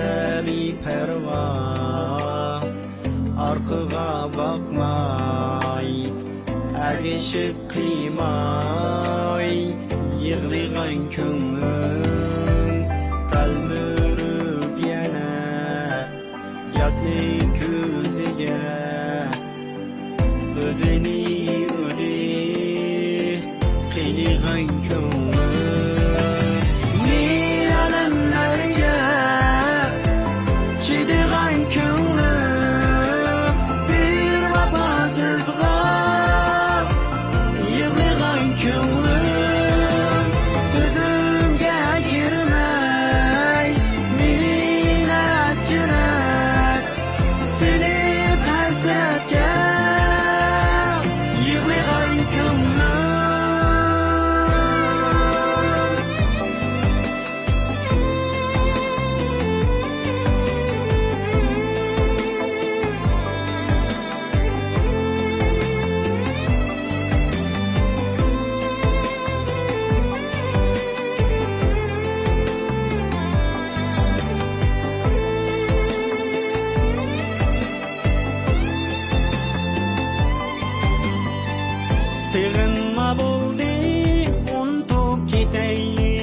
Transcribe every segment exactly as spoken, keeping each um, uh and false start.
بىپەرۋا، ئارقىغا باقماي، ئەگىشىپ قىيماي يىغلىغان كۆڭلۈم، تەلمۈرۈپ يەنە ياتنىڭ كۆزىگە، ئۆزىنى ئۆزى قىينىغان كۆڭلۈم، مىڭ ئالەملەرگە چىدىغان كۆڭلۈم، بىر ۋاپاسىزغا يىغلىغان كۆڭلۈم، سۆزۈمگە كىرمەي مىڭ ئەجرەت سېلىپ ھەسرەتكە يىغلىغان كۆڭلۈم. سېغىنما بولدى، ئۇنتۇپ كېتەيلى.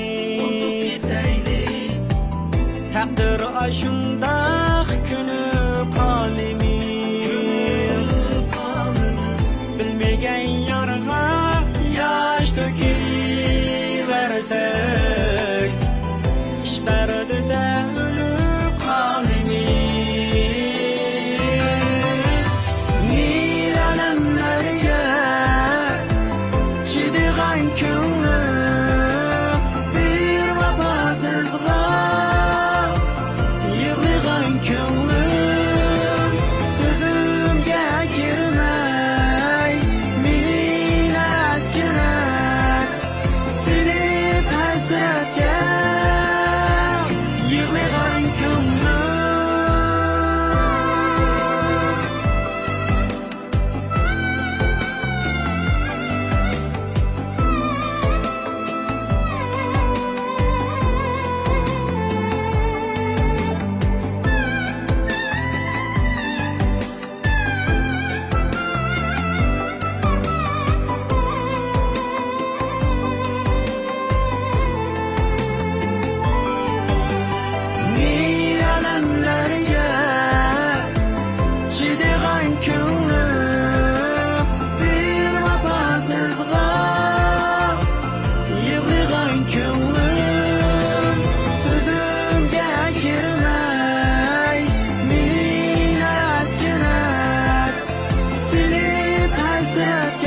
تەقدىر ئاشۇنداق كۆنۈپ قالىمىز. بىلمىگەن يارغا ياش تۆكۈۋەرسەك، ئىش دەردىدە ئۆلۈپ قالىمىز. مىڭ ئالەملەرگە چىدىغان كۆڭلۈم، بىر ۋاپاسىزغا يىغلىغان كۆڭلۈم، سۆزۈمگە كىرمەي مىڭ ئەجرەت سېلىپ ھەسرەتكە يىغلىغان كۆڭلۈم. مىڭ ئالەملەرگە چىدىغان كۆڭلۈم، بىر ۋاپاسىزغا يىغلىغان كۆڭلۈم، سۆزۈمگە كىرمەي مىڭ ئەجرەت سېلىپ ھەسرەتكە